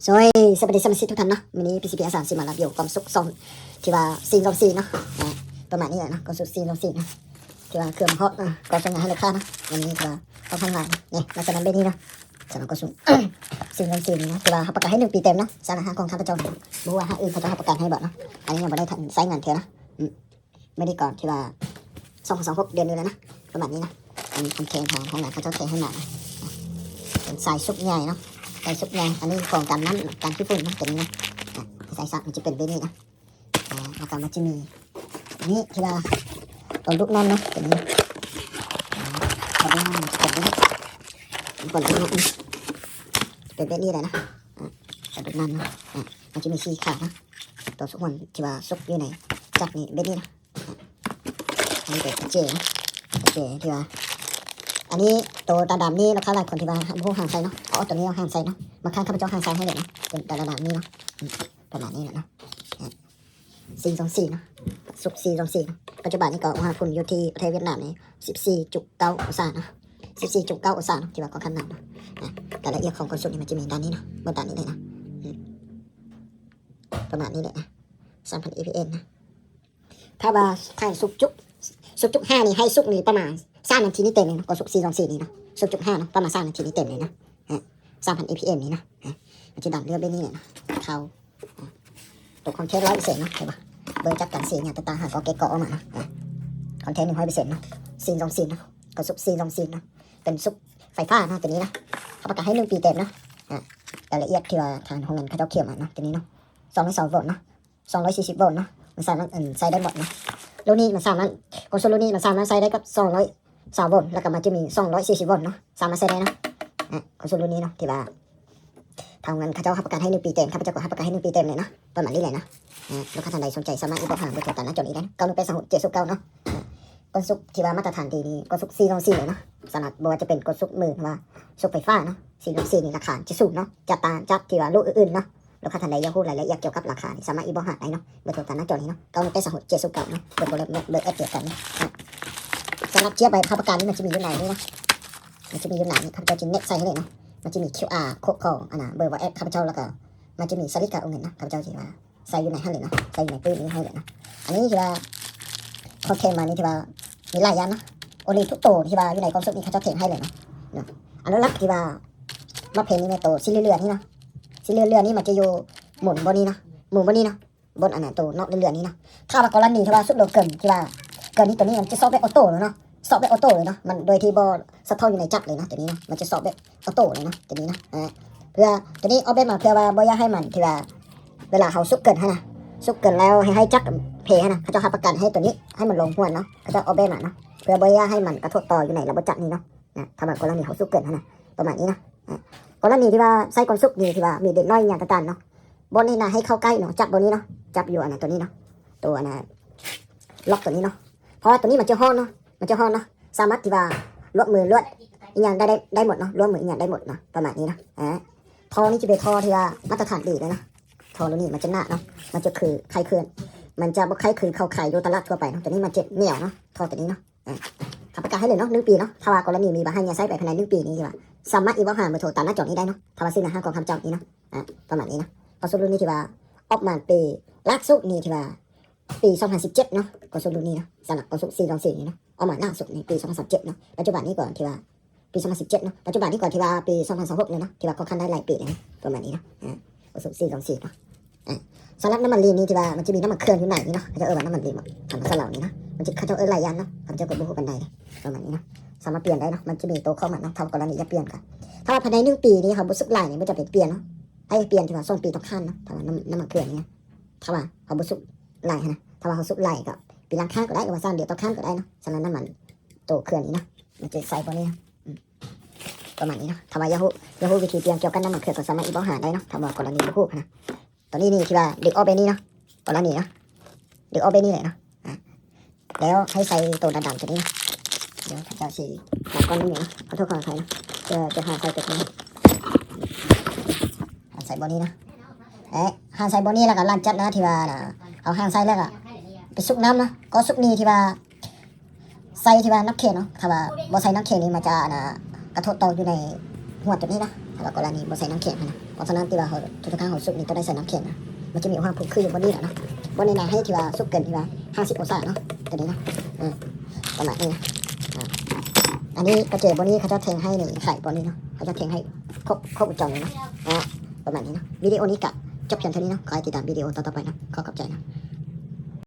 ໂດຍ ສະບາຍດີສະມາຊິກທຸກທ່ານເນາະ, ມື້ນີ້ ພີຊີພີ ອາສາ ຊິມາຣີວິວກ້ອງສຸກສອງ ທີ່ວ່າສີ່ສອງສີ່ເນາະ, ອາ ປະມານນີ້ແຫຼະເນາະ, ກ້ອງສຸກສີ່ສອງສີ່ເນາະ ທີ່ວ່າເຄື່ອງຮອດເນາະ, ກໍສົ່ງງານໃຫ້ລູກຄ້າເນາະ. ອັນນີ້ທີ່ວ່າຂ້ອນຂ້າງຫຼາຍເນາະ, ນີ້ລັກສະນະແບບນີ້ເນາະ, ສຳລັບກ້ອງສຸກສີ່ສອງສີ່ນີ້ເນາະ, ທີ່ວ່າຮັບປະກັນໃຫ້ໜຶ່ງປີເຕັມເນາະ, ສາລະຫາຂອງຂ້າພະເຈົ້າເນາະ, ບໍ່ຮູ້ວ່າທາງອື່ນເຂົາເຈົ້າຮັບປະກັນໃຫ້ບໍ່ເນາະ. ອັນນີ້ຍັງບໍ່ໄດ້ທັນໃຊ້ງານເທື່ອເນາະ, ອືມ ມື້ນີ້ກ່ອນທີ່ວ່າ ສອງພັນຊາວຫົກ ເດືອນນີ້ແຫຼະເນາະ, ປະມານນີ້ເນາະ. ອັນນີ້ເປັນແຂງທາງໂຮງງານເຂົາເຈົ້າແຂງໃຫ້ມາເນາະ, ເປັນສາຍຊຸກໃຫຍ່ເນາະ, ສາຍຊຸກໃຫຍ່. ອັນນີ້ຂອງກັນນ້ຳ ກັນຂີ້ຝຸ່ນເນາະ ຕົວນີ້ເນາະ, ອາ ສາຍຊັກມັນຈະເປັນແບບນີ້ເນາະ, ອາ ແລ້ວກໍມັນຈະມີ ອັນນີ້ທີ່ວ່າຕົວລູກນ້ຳເນາະ ຕົວນີ້ເນາະ, ອາ ຕົວລູກນ້ຳມັນຈະເປັນແບບນີ້, ຕົວລູກນ້ຳເປັນແບບນີ້ເລີຍເນາະ, ອາ ຕົວລູກນ້ຳເນາະ, ອາ ມັນຈະມີສີ່ຂາເນາະ, ຕົວຊຸກຫົວນທີ່ວ່າຊຸກຢູ່ໃນຈັກນີ້ແບບນີ້ເນາະ. ອັນນີ້ເປັນກະເຈນະ ກະເຈທີ່ວ່າ ອັນນີ້ໂຕດຳໆນີ້ ລູກຄ້າຫຼາຍຄົນທີ່ວ່າບໍ່ຮູ້ຫາງໃສ່ເນາະ, ເອົາຕົວນີ້ເອົາຫາງໃສ່ເນາະ, ບາງຄັ້ງຂ້າພະເຈົ້າຫາງໃສ່ໃຫ້ເລີຍເນາະ, ຕົວດຳໆນີ້ເນາະ, ອືມ ປະມານນີ້ແຫຼະເນາະ. ສີ່ສອງສີ່ເນາະ, ສຸກສີ່ສອງສີ່ເນາະ. ປັດຈຸບັນນີ້ກໍອຸນຫະພູມຢູ່ທີ່ປະເທດຫວຽດນາມນີ້ ສິບສີ່ຈຸດເກົ້າອົງສາເນາະ, ສິບສີ່ຈຸດເກົ້າອົງສາເນາະ, ທີ່ວ່າຂ້ອນຂ້າງໜາວເນາະ. ອາ ການລະອຽດຂອງກ້ອງສຸກນີ້ມັນຈະມີດ້ານນີ້ເນາະ, ເບິ່ງດ້ານນີ້ເລີຍເນາະ, ອືມ ປະມານນີ້ແຫຼະເນາະ, ສາມພັນ ເອພີເອັມ ເນາະ. ຖ້າວ່າຖ້າສຸກຈຸກ ສຸກຈຸກຫ້ານີ້ ໃຫ້ສຸກນີ້ປະມານສາມນາທີນີ້ເຕັມເລີຍເນາະ, ກໍສຸກສີ່ສອງສີ່ນີ້ເນາະ, ສຸກຈຸກຫ້າເນາະ ປະມານສາມນາທີນີ້ເຕັມເລີຍເນາະ, ສາມພັນ ເອພີເອັມ ນີ້ເນາະ. ມັນຈະດຳເລືອດແບບນີ້ເນາະ, ເທົາ. ຕົວຄອນເທນຮ້ອຍເປີເຊັນເນາະ, ເຫັນບໍ່? ເບິ່ງຈາກການສີຫຍັງຕ່າງໆ ຫາກໍແກະເກາະອອກມາເນາະ, ຄອນເທນໜຶ່ງຮ້ອຍເປີເຊັນເນາະ, ສີ່ສອງສີ່ເນາະ, ກໍສຸກສີ່ສອງສີ່ເນາະ, ເປັນສຸກໄຟຟ້າເນາະ ຕົວນີ້ເນາະ, ຮັບປະກັນໃຫ້ໜຶ່ງປີເຕັມເນາະ. ອາ ລາຍລະອຽດທີ່ວ່າທາງໂຮງງານເຂົາເຈົ້າຂຽນມາເນາະ, ຕົວນີ້ເນາະ ສອງຮ້ອຍຊາວໂວນເນາະ, ສອງຮ້ອຍສີ່ສິບໂວນເນາະ, ມັນສາມາດ ອັນ ໃຊ້ໄດ້ໝົດເນາະ. ລຸ້ນນີ້ມັນສາມາດ ກອງສຸກລຸ້ນນີ້ມັນສາມາດໃຊ້ໄດ້ກັບສອງຮ້ອຍຊາວໂວນ ແລ້ວກໍມັນຈະມີສອງຮ້ອຍສີ່ສິບໂວນເນາະ, ສາມາດໃຊ້ໄດ້ເນາະ. ອາ ກອງສຸກລຸ້ນນີ້ເນາະ ທີ່ວ່າທາງນັ້ນເຂົາເຈົ້າຮັບປະກັນໃຫ້ໜຶ່ງປີເຕັມ, ຂ້າພະເຈົ້າກໍຮັບປະກັນໃຫ້ໜຶ່ງປີເຕັມເລີຍເນາະ, ປະມານນີ້ແຫຼະເນາະ. ອາ ລູກຄ້າທ່ານໃດສົນໃຈສາມາດອິນບັອກຫາເບີໂທຕາມໜ້າຈໍນີ້ໄດ້ເນາະ, ເກົ້າໜຶ່ງແປດສາມຫົກເຈັດສູນເກົ້າເນາະ. ອາ ກອງສຸກທີ່ວ່າມາດຕະຖານດີນີ້ ກອງສຸກສີ່ສອງສີ່ເລີຍເນາະ, ສຳລັບບໍ່ວ່າຈະເປັນກອງສຸກມື ຫຼືວ່າສຸກໄຟຟ້າເນາະ, ສີ່ສອງສີ່ນີ້ລາຄາຈະສູງເນາະ, ຈະຕ່າງຈາກທີ່ວ່າລູກອື່ນໆເນາະ. ລູກຄ້າທ່ານໃດຢາກຮູ້ລາຍລະອຽດກ່ຽວກັບລາຄານີ້ ສາມາດອິນບັອກຫາໄດ້ເນາະ, ເບີໂທຕາມໜ້າຈໍນີ້ເນາະ, ເກົ້າໜຶ່ງແປດສາມຫົກເຈັດສູນເກົ້າເນາະ, ເບີໂທ ແລະ ເບີແອັດດຽວກັນເນາະ. ສຳລັບຈຽບໃບຮັບປະກັນນີ້ ມັນຈະມີຢູ່ໃນນີ້ເນາະ, ມັນຈະມີຢູ່ໃນນີ້, ຂ້າພະເຈົ້າຈະເນັດໃສ່ໃຫ້ເລີຍເນາະ. ມັນຈະມີຄິວອາໂຄດຂອງ ອັນນ່າ ເບີວອດແອັດຂ້າພະເຈົ້າ, ແລ້ວກໍມັນຈະມີສະລິບການໂອນເງິນເນາະ, ຂ້າພະເຈົ້າຊິວ່າ ໃສ່ຢູ່ໃນຫັ້ນເລີຍເນາະ, ໃສ່ຢູ່ໃນປຶ້ມນີ້ໃຫ້ເລີຍເນາະ. ອັນນີ້ທີ່ວ່າເຂົາເຄມມານີ້ ທີ່ວ່າມີຫຼາຍຢ່າງເນາະ, ໂອນລີທຸກໂຕທີ່ວ່າຢູ່ໃນກອງສຸກນີ້ ເຂົາເຈົ້າເຄມໃຫ້ເລີຍເນາະ, ເນາະ. ອັນຫຼັກໆທີ່ວ່າມາເພນີ້ແມ່ນໂຕສີເຫຼືອໆນີ້ເນາະ, ສີເຫຼືອໆນີ້ມັນຈະຢູ່ໝູນບ່ອນນີ້ເນາະ, ໝູນບ່ອນນີ້ເນາະ, ບ່ອນອັນນ່າ ໂຕນອກເຫຼືອໆນີ້ເນາະ. ຖ້າວ່າກໍລະນີທີ່ວ່າສຸກໂດນເກີນ ທີ່ວ່າເກີນນີ້ ໂຕນີ້ມັນຈະຊອກແບບອອໂຕ້ເລີຍເນາະ, ຊອກແບບອອໂຕ້ເລີຍເນາະ, ມັນໂດຍທີ່ບໍ່ສະທ້ອນຢູ່ໃນຈັກເລີຍເນາະ, ໂຕນີ້ເນາະ ມັນຈະຊອກແບບ ອອໂຕ້ເລີຍເນາະ ຕົວນີ້ເນາະ. ອາ ເພື່ອ ຕົວນີ້ອອກແບບມາເພື່ອວ່າບໍ່ຢາກໃຫ້ມັນ ທີ່ວ່າເວລາເຮົາສຸກເກີນຫັ້ນນະ, ສຸກເກີນແລ້ວໃຫ້ ໃຫ້ຈັກເພຫັ້ນນະ, ເຂົາເຈົ້າຮັບປະກັນໃຫ້ຕົວນີ້ ໃຫ້ມັນລົງຫ້ວນເນາະ, ເຂົາເຈົ້າອອກແບບມາເນາະ, ເພື່ອບໍ່ຢາກໃຫ້ມັນກະທົບຕໍ່ຢູ່ໃນລະບົບຈັກນີ້ເນາະ. ອາ ຖ້າວ່າກໍລະນີເຮົາສຸກເກີນຫັ້ນນະ ປະມານນີ້ເນາະ. ອາ ກໍລະນີທີ່ວ່າໃຊ້ກອງສຸກນີ້ ທີ່ວ່າມີເດັກນ້ອຍຫຍັງຕ່າງໆເນາະ, ບ່ອນນີ້ນະໃຫ້ເຂົ້າໃກ້ເນາະ, ຈັບບ່ອນນີ້ເນາະ, ຈັບຢູ່ອັນນັ້ນ ຕົວນີ້ເນາະ, ຕົວອັນນ່າ ລັອກຕົວນີ້ເນາະ, ເພາະວ່າຕົວນີ້ມັນຈະຮ້ອນເນາະ, ມັນຈະຮ້ອນເນາະ, ສາມາດທີ່ວ່າລວກມືລວກອີ່ຫຍັງໄດ້ ໄດ້ ໄດ້ໝົດເນາະ, ລວກມືອີ່ຫຍັງໄດ້ໝົດເນາະ ປະມານນີ້ເນາະ. ອາ ທໍ່ນີ້ຈະເປັນທໍ່ທີ່ວ່າມາດຕະຖານດີເລີຍເນາະ, ທໍ່ໂລນີ້ມັນຈະໜາເນາະ, ມັນຈະຄືໄຄເຄື່ອນ ມັນຈະບໍ່ໄຄຄືເຂົາຂາຍຢູ່ຕະຫຼາດທົ່ວໄປເນາະ, ຕົວນີ້ມັນຈະໜຽວເນາະ, ທໍ່ຕົວນີ້ເນາະ. ອາ ຮັບປະກັນໃຫ້ເລີຍເນາະ ໜຶ່ງປີເນາະ, ຖ້າວ່າກໍລະນີມີບັນຫາຫຍັງໃຊ້ໄປພາຍໃນໜຶ່ງປີນີ້ ທີ່ວ່າສາມາດອິນບັອກຫາເບີໂທຕາມໜ້າຈໍນີ້ໄດ້ເນາະ, ຖ້າວ່າຊື້ໜ້າຮ້ານຂອງຂ້າພະເຈົ້ານີ້ເນາະ. ອາ ປະມານນີ້ເນາະ, ກອງສຸກລຸ້ນນີ້ທີ່ວ່າອອກມາປີ ລ່າສຸດນີ້ທີ່ວ່າ ປີສອງພັນສິບເຈັດເນາະ, ກອງສຸກລຸ້ນນີ້ເນາະ, ສຳລັບກອງສຸກສີ່ສອງສີ່ນີ້ເນາະ, ອອກມາລ່າສຸດໃນປີສອງພັນສິບເຈັດເນາະ, ປັດຈຸບັນນີ້ກໍທີ່ວ່າປີສອງພັນສິບເຈັດເນາະ, ປັດຈຸບັນນີ້ກໍທີ່ວ່າປີສອງພັນຊາວຫົກເລີຍເນາະ, ທີ່ວ່າຂ້ອນຂ້າງໄດ້ຫຼາຍປີແລ້ວ ປະມານນີ້ເນາະ. ອາ ກອງສຸກສີ່ສອງສີ່ເນາະ. ອາ ສຳລັບນ້ຳມັນລີນນີ້ ທີ່ວ່າມັນຈະມີນ້ຳມັນເຄື່ອງຢູ່ໃນນີ້ເນາະ, ເຂົາເຈົ້າເອີ້ນວ່ານ້ຳມັນລີນເນາະ, ທຳມະຊາດລາວນີ້ເນາະ, ມັນຈະ ເຂົາເຈົ້າເອີ້ນຫຼາຍຢ່າງເນາະ, ຂ້າພະເຈົ້າກໍບໍ່ຮູ້ປານໃດເດ້ ປະມານນີ້ເນາະ. ສາມາດປ່ຽນໄດ້ເນາະ, ມັນຈະມີໂຕຂອງມັນເນາະ, ຖ້າວ່າກໍລະນີຢາກປ່ຽນກໍ ຖ້າວ່າພາຍໃນໜຶ່ງປີນີ້ເຮົາບໍ່ສຸກຫຼາຍນີ້ ບໍ່ຈຳເປັນປ່ຽນເນາະ, ໃຫ້ປ່ຽນທີ່ວ່າສອງປີຕ້ອງຄັນເນາະ, ຖ້າວ່ານ້ຳ ນ້ຳມັນເຄື່ອງນີ້ນະ. ຖ້າວ່າເຮົາບໍ່ສຸກຫຼາຍຫັ້ນນະ, ຖ້າວ່າເຮົາສຸກຫຼາຍກໍປີລະຄັ້ງກໍໄດ້ ຫຼືວ່າສາມເດືອນຕໍ່ຄັ້ງກໍໄດ້ເນາະ. ສຳລັບນ້ຳມັນໂຕເຄື່ອງນີ້ເນາະ, ມັນຈະໃສ່ບ່ອນນີ້ເນາະ, ອືມ ປະມານນີ້ເນາະ. ຖ້າວ່າຢາກຮູ້ ຢາກຮູ້ວິທີປ່ຽນກ່ຽວກັບນ້ຳມັນເຄື່ອງ ກໍສາມາດອິນບັອກຫາໄດ້ເນາະ, ຖ້າວ່າກໍລະນີບໍ່ຮູ້ຫັ້ນນະ. ຕົວນີ້ນີ້ທີ່ວ່າດຶງອອກແບບນີ້ເນາະ, ກໍລະນີເນາະ, ດຶງອອກແບບນີ້ເລີຍເນາະ. ອາ ແລ້ວໃຫ້ໃສ່ໂຕດຳໆຕົວນີ້ເນາະ, ດຽວຂ້າພະເຈົ້າຊິ ມາກ່ອນໜຶ່ງເນາະ, ຂໍໂທດຂໍອະໄພເນາະ, ເພື່ອຈະຫາໃສ່ຕົວນີ້. ໃສ່ບ່ອນນີ້ເນາະ, ແລະ ຫາໃສ່ບ່ອນນີ້ ແລ້ວກໍຫຼັງຈາກນັ້ນທີ່ວ່ານະ ເຮົາຫາໃສ່ແລ້ວກໍໄປຊຸກນ້ຳເນາະ, ກໍຊຸກນີ້ທີ່ວ່າໃສ່ທີ່ວ່ານ້ຳແຂງເນາະ, ຖ້າວ່າບໍ່ໃສ່ນ້ຳແຂງນີ້ ມັນຈະ ອັນນ່າ ກະທົບຕໍ່ຢູ່ໃນຫົວຕົວນີ້ເນາະ, ຖ້າວ່າກໍລະນີບໍ່ໃສ່ນ້ຳແຂງຫັ້ນນະ. ເພາະສະນັ້ນທີ່ວ່າເຮົາ ທຸກໆຄັ້ງເຮົາສຸກນີ້ຕ້ອງໄດ້ໃສ່ນ້ຳແຂງນະ. ມັນຈະມີອຸນຫະພູມຄືຢູ່ບ່ອນນີ້ແຫຼະເນາະ, ບ່ອນນີ້ນະ ໃຫ້ທີ່ວ່າສຸກເກີນທີ່ວ່າຫ້າສິບອົງສາເນາະ ຕົວນີ້ເນາະ. ເອີ ປະມານນີ້ນະ. ອາ ອັນນີ້ກະເຈ ບ່ອນນີ້ເຂົາເຈົ້າແທງໃຫ້ນີ້ ໄຂບ່ອນນີ້ເນາະ, ເຂົາເຈົ້າແທງໃຫ້ຄົບ ຄົບວົງຈອນເລີຍເນາະ. ອາ ປະມານນີ້ເນາະ. ວິດີໂອນີ້ກະຈົບພຽງເທົ່ານີ້ເນາະ, ຂໍໃຫ້ຕິດຕາມວິດີໂອຕໍ່ໆໄປເນາະ. ຂໍຂອບໃຈເນາະ.